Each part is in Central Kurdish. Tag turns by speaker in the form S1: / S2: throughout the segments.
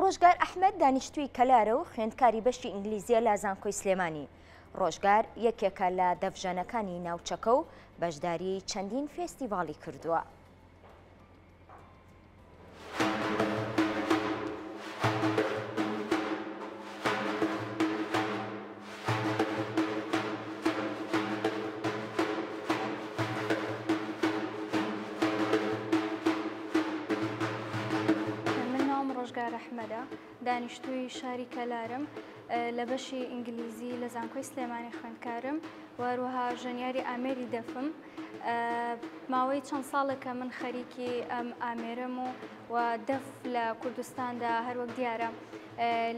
S1: ڕۆژگار ئەحمەد دانیشتووی کەلارە و خوێندکاری بەشی ئینگلیزییە لە زانکۆی سلێمانی. ڕۆژگار یەکێکە لە دەفژەنەکانی ناوچەکە و بەشداریی چەندین فێستیڤاڵی کردووە.
S2: من ناوم ڕۆژگار ئەحمەدە، دانیشتووی شاری کەلارم، لە بەشی ئینگلیزی لە زانکۆی سلێمانی خوێندکارم و هەروەها ژەنیاری ئامێری دەفم. ماوەی چەند ساڵێکە من خەریکی ئەم ئامێرەم و و دەف لە کوردستاندا هەروەک دیارە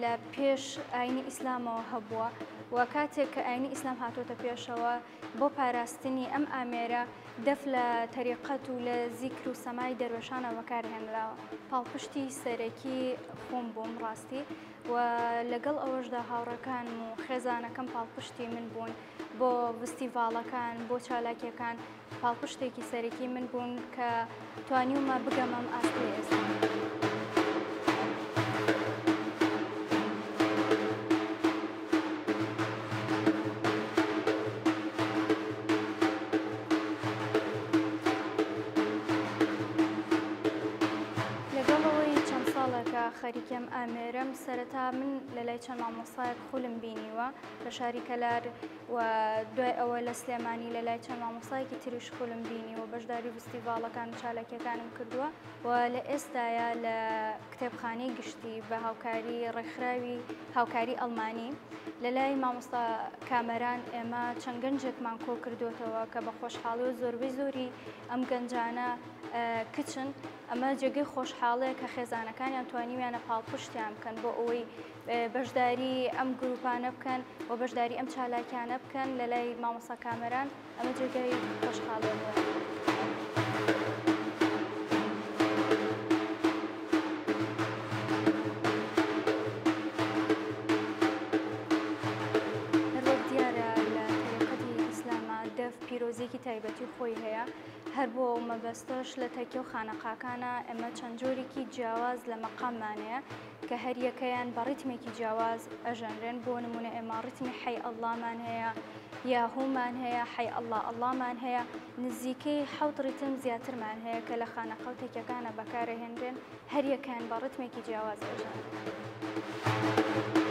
S2: لە پێش ئاینی ئیسلامەوە هەبووە و کاتێک کە ئاینی ئیسلام هاتۆتە پێشەوە بۆ پاراستنی ئەم ئامێرە دەف لە تەریقەت و لە زیکر و سەمای دەروێشانە بەکارهێنراوە. پاڵپشتی سەرەکی خۆم بووم ڕاستی و لەگەڵ ئەوەشدا هاوڕێکانم و خێزانەکەم پاڵپشتی من بوون بۆ ڤستیڤاڵەکان، بۆ چالاکیەکان پاڵپشتێکی سەرەکی من بوون کە توانیومە بگەمە ئەم ئاستەی ئێستا. لەگەڵ ئەوەی چەند ساڵێکە خەریکی ئەم ئامێرەم، سەرەتا من لەلای چەند مامۆستایەک خولم بینیوە لە شاری کەلار و دوای ئەوە لە سلێمانی لە لای چەند مامۆستایەکی تریش خولم بینیوە، بەشداری ڤستیڤاڵەکان و چالاکیەکانم کردووە و لە ئێستایا لە کتێبخانەی گشتی بە هاوکاری ڕێکخراوی هاوکاری ئەڵمانی لە لای مامۆستا کامەران ئێمە چەند گەنجێکمان کۆ کردوێتەوە کە بە خۆشحاڵی و زۆربەی زۆری ئەم گەنجانە کچن ئەمە جێگەی خۆشحاڵەیە کە خێزانەکانیان توانیویانە پاڵپشتیان بکەن بۆ ئەوەی بەشداری ئەم گروپانە بکەن و بەشداری ئەم چالاکیانە بکەن لە لای مامۆستا کامەران ئەمە جێگای خۆشحاڵیە بۆیان. هەروەک دیارە لە تەریقەتی ئیسلاما دەف پیرۆزیەکی تایبەتی خۆی هەیە هەر بۆ ئەو مەبەستەش لە تەکیە و خانەقاکانە ئێمە چەند جۆرێکی جیاواز لە مەقاممان هەیە کە هەریەکەیان بە ڕیتمێکی جیاواز ئەژەنرێن، بۆ نموونە ئێمە ڕیتمی حەی ئەڵڵامان هەیە، یاهوومان هەیە، حەی ئەڵڵا ئەڵڵامان هەیە، نزیکەی حەوت ڕیتم زیاترمان هەیە کە لە خانەقا و تەکیەکانا بەکارئەهێنرێن، هەریەکەیان بە ڕیتمێکی جیاواز ئەژەنرێن.